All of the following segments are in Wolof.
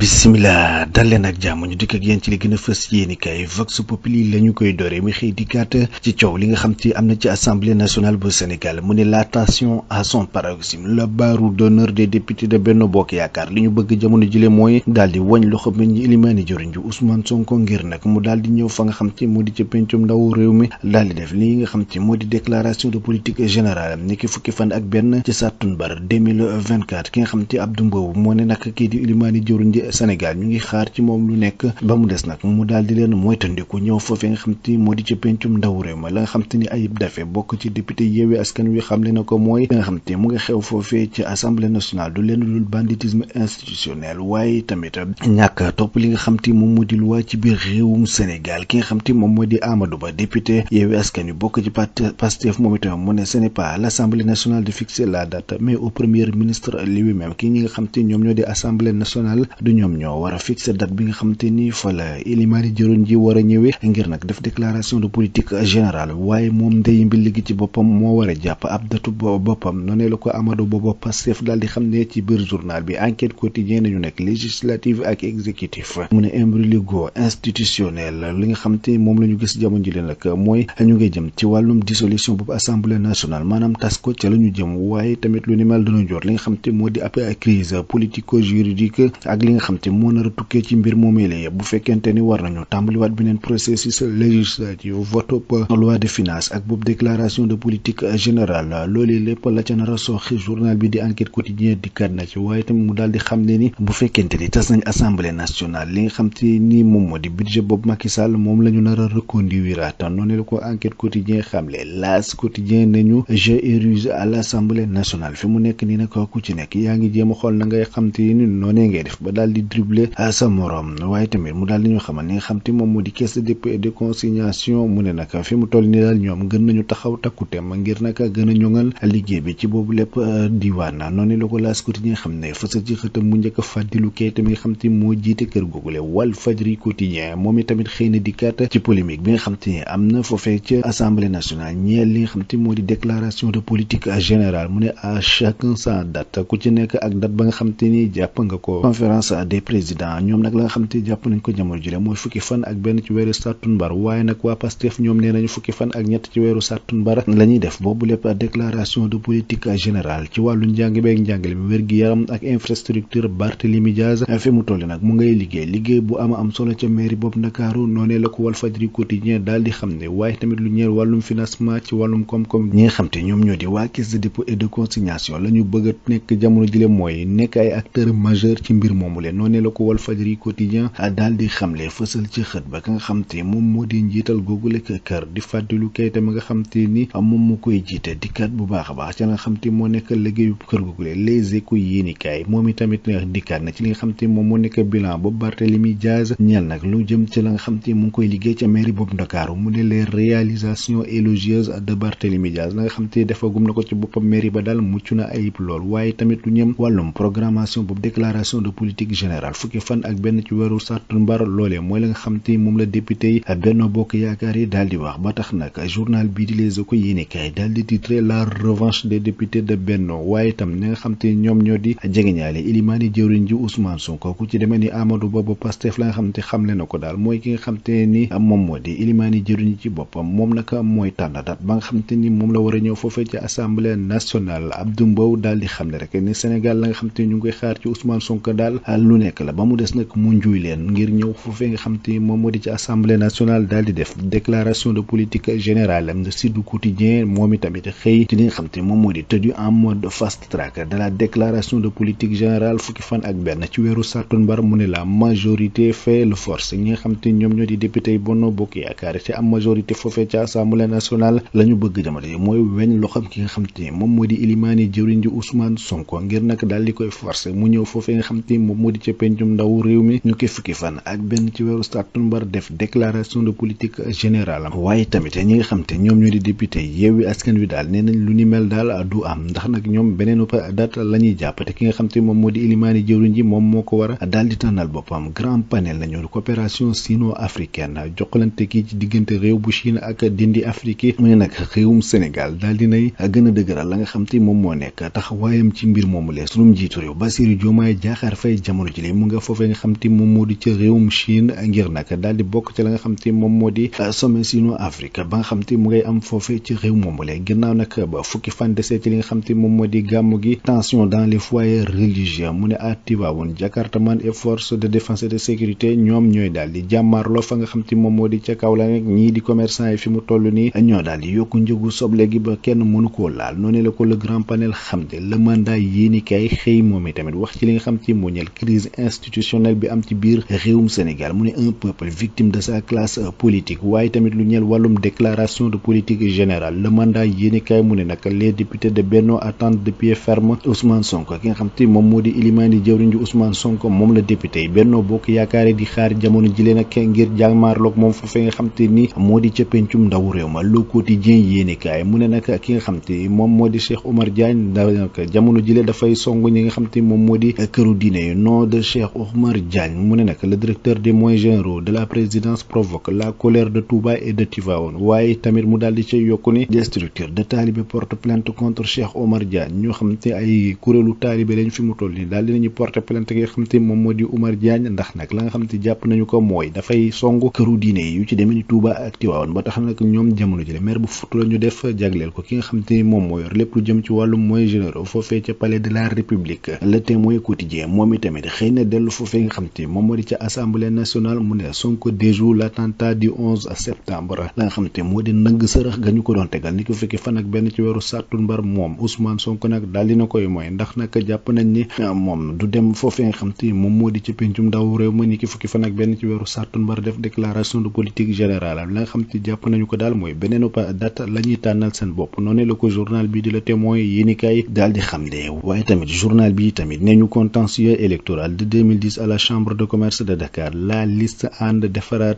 Bismillah dal leen ak jàmm ñu dikk ak yéen ci li gën a fës yéeni kay Vox Populi la ñu koy dooree mi xëy dikkaat ci coow li nga xam te am na ci assemblée nationale bu Sénégal mu ne l'attention à son paroxysme le barreau d'honneur des députés de Benno Bokk Yaakaar li ñu bëgg jamono jile mooy daal di wañ loxo bi ñi ilimaani joriñ ji Ousmane Sonko ngir nag mu daal di ñëw fa nga xam te moo di ca pencum ndaw réew mi daal di def li nga xam te moo di déclaration de politique générale ni ki fukki fan ak benn ci sàttumbar 2024 ki nga xam te Abdou Mbow moo ne nag kii di ilimaani joriñ ji Sénégal ñu ngi xaar ci moom lu nekk ba mu des nag mu daal di leen moytandiku ñëw foofee nga xam te moo di ci pencum ndaw réew ma la nga xam te ni Ayib Daffé bokk ci député Yewwi Askan Wi xam le na ko mooy nga xam te mu ngi xew foofee ci assemblée nationale du leen dul banditisme institutionnel waaye tamit ñàkk topp li nga xam te moom moo di loi ci biir réewum Sénégal ki nga xam te moom moo di Amadou Ba député Yewwi Askan Wi bokk ci Pastef moom itam mu ne ce n'est pas à l'assemblée nationale de fixer la date mais au premier ministre lui-même ki ñi nga xam te ñoom ñoo di assemblée nationale ñoom ñoo war a fixer date bi nga xamante ni fa la ilimaani jëruñ ji war a ñëwee ngir nag def déclaration de politique générale waaye moom ndey mbi gi ci boppam moo war a jàpp ab datu boppam noonu la ko Amadou Ba Pastef daal di xam ne ci biir journal bi enquête quotidien nañu nekk législative ak exécutif mu ne imbroglio institutionnel li nga xamante ni moom la ñu gis jamono ji leen nag mooy ñu ngi jëm ci wàllum dissolution boobu assemblée nationale maanaam tas ko ca la ñu jëm waaye tamit lu ni mel dana jot li nga xamante moo di ab crise politico juridique ak li nga xam te moo nar a tukkee ci mbir moomee la bu fekkente ni war nañu tàmbaliwaat beneen processus législatif vote loi de finance ak boobu déclaration de politique générale loolu lépp la ca nar a sooxi journal bi di enquête quotidien dikkaat na ci waaye tamit mu daal di xam ne ni bu fekkente ni tas nañ assemblée nationale li nga xam te ni moom moo di budget boobu Macky Sall moom la ñu nar a reconduire noonu la ko enquête quotidien xamle L'As quotidien nañu jeu et ruse à l'assemblée nationale fi mu nekk nii nag ku ci nekk yaa ngi jéem a xool na ngay xam te ni noonee ngay def ba daal di dribbler à sa morom waaye tamit mu daal di ñu xamal ni nga xam te moom moo di caisse de dépôt et de consignation mu ne nag fi mu toll ni daal ñoom gën nañu taxaw takkuteem ngir nag gën a ñoŋal liggéey bi ci boobu lépp diwaan noonu la ko L'As quotidien xam ne fësal ci xëtam mu njëkk Fadilou Keita mi nga xam te moo jiite kër googule Walf Fadjri quotidien moom itamit xëy na dikkaat ci polémique bi nga xam te am na foofee ci assemblée nationale ñeel li nga xam te moo di déclaration de politique générale mu ne à chacun sa date ku ci nekk ak date ba nga xam te ni jàpp nga ko conférence des présidents ñoom nag la nga xam te jàpp nañ ko jamono jile mooy fukki fan ak benn ci weeru sàttumbar waaye nag waa Pastef ñoom nee nañu fukki fan ak ñett ci weeru sàttumbar la ñuy def boobu lépp déclaration de politique générale ci wàllu njàng beeg njàngale bi wér-gi-yaram ak infrastructure Barthélémy Dias fi mu toll nag mu ngay liggéey bu am solo ca mairie boobu Ndakaaru noonee la ko Walfadjri quotidien daal di xam ne waaye tamit lu ñeel wàllum financement ci wàllum koom-koom ñi nga xam te ñoom ñoo di waa caisse de dépôt et de consignation la ñu bëgg a nekk jamono jile mooy nekk ay acteurs majeurs ci mbir moomu leen noonee la ko Walfadjri quotidien daal di xamle fësal ci xët ba ka nga xam te moom moo di njiital googule kër di Fadilou Keita ma nga xam te ni moom moo koy jiite dikkaat bu baax a baax ca nga xam te moo nekk liggéeyu kër googule Les Échos yéenikaay moom itamit dikkaat na ci li nga xam te moom moo nekk bilan boobu Barthélémy Dias ñeel nag lu jëm ci la nga xam te mu ngi koy liggéey ca mairie boobu Ndakaaru mu ne les réalisations élogieuses de Barthélémy Dias la nga xam te defagum na ko ci boppam mairie ba daal mucc na ayib lool waaye tamit lu ñëm wàllum programmation boobu déclaration de politique générale fukki fan ak benn ci weeru sàttumbar loolee mooy la nga xam te moom la député yi Benno Bokk Yaakaar yi daal di wax ba tax nag journal bii di Les Échos yéenekaay daal di titré la revanche des députés de Benno waaye itam ñi nga xam te ñoom ñoo di jegeñaale ilimaani jëwriñ ji Ousmane Sonko ku ci demee ni Amadou Ba Pastef la nga xam te xamle na ko daal mooy ki nga xam te ni moom moo di ilimaani jëwriñ ci boppam moom nag mooy tànn date ba nga xam te ni moom la war a ñëw foofee ci assemblée nationale Abdou Mbow daal di xamle rek ni Sénégal la nga xam te ñu ngi koy xaar ci Ousmane Sonko daal lu nekk la ba mu des nag mu njuy leen ngir ñëw foofee nga xam te moom moo di ci assemblée nationale daal di def déclaration de politique générale am de Sud Quotidien moom itamit xëy ci li nga xam te moom moo di tëju en mode fast track de la déclaration de politique générale fukki fan ak benn ci weeru sàttumbar mu ne la majorité fait le force ñi nga xam te ñoom ñoo di député yi Benno Bokk Yaakaar ci am majorité foofee ci assemblée nationale la ñu bëgg jamono yi mooy weñ loxam ki nga xam te moom moo di ilimaani jëwriñ ji Ousmane Sonko ngir nag daal di koy forcer mu ñëw foofee nga xam te moom moo di ca pencum ndaw réew mi ñu koy fukki fan ak benn ci weeru sàttumbar def déclaration de politique générale waaye tamit ñi nga xam te ñoom ñoo di député Yewwi Askan Wi daal nee nañ lu ni mel daal du am ndax nag ñoom beneen date la ñuy jàpp te ki nga xam te moom moo di ilimaani jëwriñ ji moom moo ko war a daal di tànnal boppam grand panel nañu coopération sino-africaine jokkalante kii ci diggante réew bu Chine ak dindi Afrique mu ne nag réewum Sénégal daal di nay gën a dëgëral la nga xam te moom moo nekk taxawaayam ci mbir moomu lee sunum jiitu réew Bassirou Diomaye Diakhar Faye jamono jamono ji mu nga foofee nga xam te moom moo di ca réewum Chine ngir nag daal di bokk ci la nga xam te moom moo di sommet Sino-Afrique ba nga xam te mu ngay am foofee ci réew moomule ginnaaw nag ba fukki fan desee ci li nga xam te moom moo di gàmmu gi tension dans les foyers religieux mu ne à Tivaouane Jakartaman et force de défense et de sécurité ñoom ñooy daal di jàmmaarloo fa nga xam te moom moo di ca kaw la nag ñii di commerçant yi fi mu toll nii ñoo daal di yokku njëgu soble gi ba kenn mënu koo laal noonu la ko le grand panel xam ne le mandat yéeni kay xëy moom tamit wax ci li nga xam te moo ñeel crise institutionnelle bi am ci biir réewum Sénégal mu ne un peuple victime de sa classe politique waaye tamit lu ñeel wàllum déclaration de politique générale le mandat yéeni kay mu ne nag les députés de Benno attendent de pied ferme Ousmane Sonko ki nga xam te moom moo di ilimaani jëwriñ ji Ousmane Sonko moom la député yi Benno Bokk Yaakaar di xaar jamono jile nag ngir jàmmaarloog moom foofee nga xam te ni moo di ca pencum ndaw réew ma Le Quotidien yéeni kaay mu ne nag ki nga xam te moom moo di Cheikh Oumar Diagne daanaka jamono jile dafay song ñi nga xam te moom moo di këru diine yi nom de Cheikh Oumar Diagne mu ne nag le directeur des moyens généraux de la présidence provoque la colère de Touba et de Tivaouane waaye tamit mu daal di ca yokku ni des structures de talibé porte plainte contre Cheikh Oumar Diagne ñoo xam te ay kuréelu talibé lañ fi mu toll nii daal dinañu porter plainte nga xam te moom moo di Oumar Diagne ndax nag la nga xam te jàpp nañu ko mooy dafay song këru diine yi yu ci demee ni Touba ak Tivaouane ba tax nag ñoom jamono jële maire bu Fuuta la ñu def jagleel ko ki nga xam te moom moo yor lépp lu jëm ci wàllum moyens généraux foofee ca palais de la République Le Témoin quotidien moom itamit xëy na dellu foofee nga xam te moom moo di ca assemblée nationale mu ne Sonko déjoue l'attentat du 11 septembre la nga xam te moo di ndëng sërëx ga ñu ko doon tegal ni ko fekki fan ak benn ci weeru sàttumbar moom Ousmane Sonko nag daal dina koy mooy ndax nag jàpp nañ ni moom du dem foofee nga xam te moom moo di ci pencum ndaw réew ma ni ki fukki fan ak benn ci weeru sàttumbar def déclaration de politique générale la nga xam te jàpp nañu ko daal mooy beneen date la ñuy tànnal seen bopp noonu la ko journal bi di Le Témoin yéenikaay daal di xam ne waaye tamit journal bi tamit ne ñu contentieux électoral de 2010 à la chambre de commerce de Dakar la liste ànd defaraat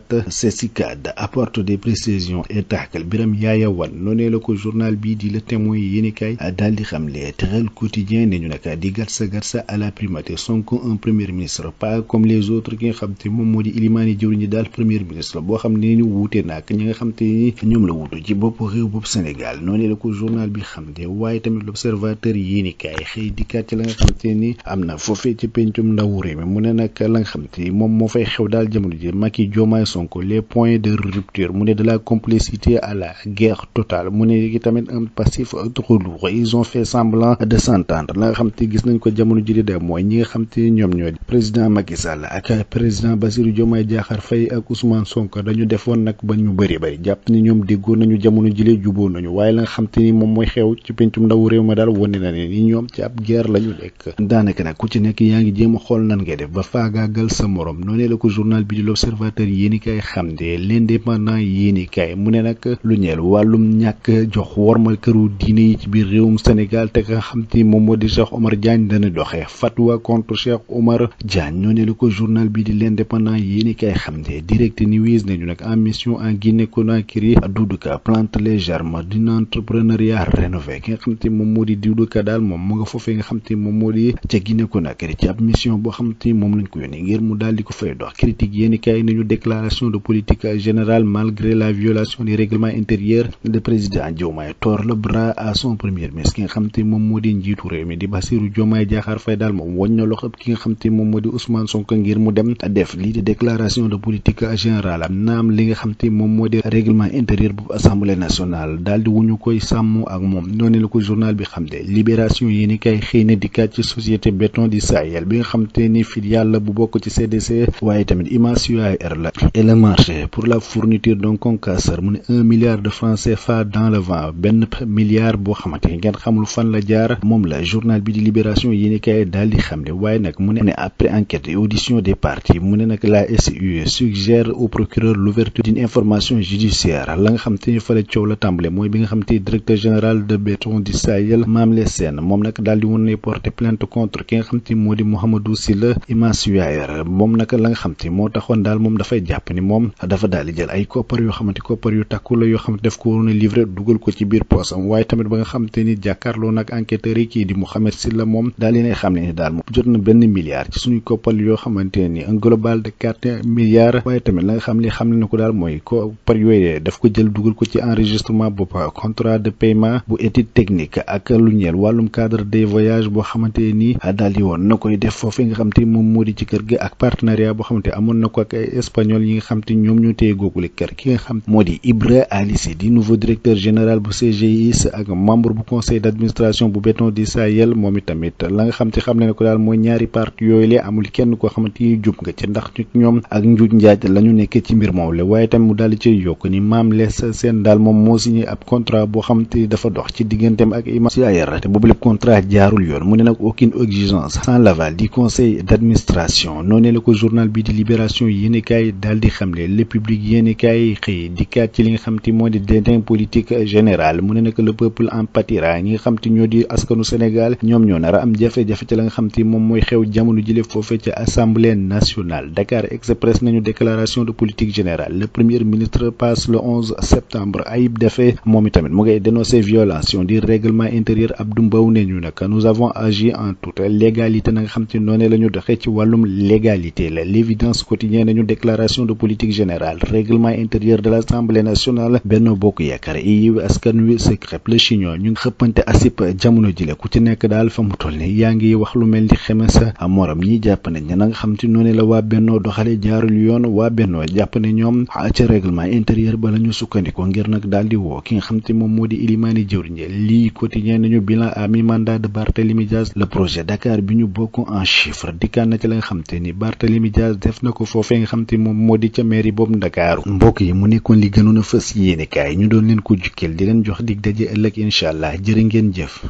CECICAD apporte des précisions et tacle Biram Yaaya Wane noonu la ko journal bi di Le Témoin yéenikaay daal di xam le Téral quotidien ne ñu nag di gatsa à la primature Sonko un premier ministre pas comme les autres ki nga xam te moom moo di ilimaani jëwriñ ñi daal premier ministre boo xam ne ni wuute naag ñi nga xam te ni ñoom la wutu ci bopp réew bopp Sénégal noonu la ko journal bi xam ne waaye tamit l'observateur yéenikaay xëy dikkaat ci la nga xam te ni am na foofee ci pencum ndawu réew mi mu ne nag la nga xam te moom moo fay xew daal jamono ji Macky Diomaye Sonko les points de rupture mu ne de la complicité à la guerre totale mu ne gi tamit un passif trop lourd ils ont fait semblant de s'entendre la nga xam te gis nañ ko jamono ji de mooy ñi nga xam te ñoom ñoo di président Macky Sall ak président Bassirou Diomaye Diakhar Faye ak Ousmane Sonko dañu defoon nag ba ñu bëri jàpp ni ñoom déggoo nañu jamono jile juboo nañu waaye la nga xam te ni moom mooy xew ci pencum ndaw réew ma daal wane na ne ni ñoom ci ab guerre la ñu nekk daanaka nag ku ci nekk yaa ngi jéem a xool nan ngay def ba faagaagal sa morom noonu la ko journal bi di l'observateur yéenikaay xam de l'indépendant yéenikaay mu ne nag lu ñeel wàllum ñàkk jox wormal këru diine yi ci biir réewum Sénégal te nga xam te moom moo di Cheikh Oumar Diagne dana doxee fatwa contre Cheikh Oumar Diagne noonu la ko journal bi di l'indépendant yéenikaay xam de direct news nañu nag en mission en Guinée Conakry Doudou Ka plante les germes d'un entrepreneuriat rénové ki nga xam te moom moo di Doudou Ka daal moom mu nga foofee nga xam te moom moo di ca Guinée Conakry ci ab mission boo xam te moom lañ ko yónnee ngir mu daal di ko fay dox critique yéenikaay nañu déclaration de politique générale malgré la violation des règlements intérieurs de président Diomaye tord le bras à son premier ministre ki nga xam te moom moo di njiitu réew mi di Bassirou Diomaye Diakhar Faye daal moom wañ na loxo ki nga xam te moom moo di Ousmane Sonko ngir mu dem def lii di déclaration de politique générale am naam li nga xam te moom moo di règlement intérieur bu assemblée nationale daal di wuñu koy sàmm ak moom noonu la ko journal bi xam de libération yéeni kay xëy na dikkaat ci société béton du Sahel bi nga xam te ni filiale bu bokk ci CDC waaye tamit image UAR la et le marché pour la fourniture d'un concasseur mu ne 1 milliard de francs CFA dans le vent benn milliard boo xamante ni ngeen xamul fan la jaar moom la journal bi di libération yéeni kay daal di xam ne waaye nag mu ne après enquête et audition des parties mu ne nag la SU suggère au procureur l'ouverture d'une information judiciaire la nga xam te ni fale coow la tàmbale mooy bi nga xam te directeur général de béton du Sahel Mamle Sène moom nag daal di woon ne porter plainte contre ki nga xam te moo di Mouhamadou Sylla Imas Suyayer moom nag la nga xam te moo taxoon daal moom dafay jàpp ni moom dafa daal di jël ay koppar yoo xamante koppar yu takku la yoo xamante def ko waroon a livrer dugal ko ci biir poosam waaye tamit ba nga xam te ni jàkkaarloo nag enquêteurs yi kii di Mouhamed Sylla moom daal di ne xam ne ni daal moom jot na benn milliard ci suñuy koppar yoo xamante ni un global de 4 milliards waaye tamit la nga xam ne ko daal mooy koppar yooyu daf ko jël dugal ko ci enregistrement bopp contrat de paiement bu étude technique ak lu ñeel wàllum cadre des voyages boo xamante ni daal di woon na koy def foofu foofee nga xam te moom moo di ci kër ga ak partenariat boo xamante amoon na ko ak ay espagnol yi nga xam te ñoom ñoo téye googule kër ki nga xam moo di Ibra Alice di nouveau directeur général bu CGIS ak membre bu conseil d'administration bu Béton du Sahel moom itamit la nga xam te xam ne ko daal mooy ñaari parti yooyu le amul kenn koo xamante ni jub nga ci ndax ñoom ak njuuj njaaj la ñu nekkee ci mbir moom la waaye tamit mu daal di cay yokk ni Mame Less Sène daal moom moo signé ab contrat boo xamante ni dafa dox ci digganteem ak Imam Siayar te boobu lépp contrat jaarul yoon mu ne nag aucune exigence sans l'aval du conseil d'administration noonee la ko journal bi di Libération yéenekaay daal di xamle Le Public yéenekaay xëy di kaat ci li nga xam te moo di dédain politique général mu ne nag le peuple en pâtira ñi nga xam te ñoo di askanu Sénégal ñoom ñoo nar a am jafe-jafe ci la nga xam te moom mooy xew jamono jële foofee ca assemblée nationale. Dakar Express nañu déclaration de politique générale le premier ministre passe le 11 septembre Ayib Daffé moom itamit mu ngay dénoncer violation du règlement intérieur Abdou Mbow ne ñu nag nous avons agi en toute légalité na nga xam te noonee la ñu doxee ci wàllum légalité la l'évidence quotidien nañu déclaration de politique générale règlement intérieur de l'Assemblée nationale Benno Bokk Yaakaar Yewwi Askan Wi se crêpe le chignon ñu ngi xëppante asip jamono jile ku ci nekk daal fa mu toll ni yaa ngi wax lu mel ni xeme sa morom ñi jàpp nañ ne na nga xam te noonu la waa Benno doxale jaarul yoon waa Benno jàpp ne ñoom ca règlement intérieur ba la ñu sukkandiko ngir nag daal di woo ki nga xam te moom moo di Ilimani jëwriñ lii quotidien nañu bilan à mi-mandat de Barthélémy Dias le projet Dakar bi ñu bokk en chiffre dikkaan na ci la nga xam te ni Barthélémy Dias def na ko foofee nga xam te moom moo di ca mairie boobu Ndakaaru mbokk yi mu nekkoon li gënoon a fës yéene kaay ñu doon leen ko jukkeel di leen jox dig daje ëllëg incha allah jërë ngeen jëf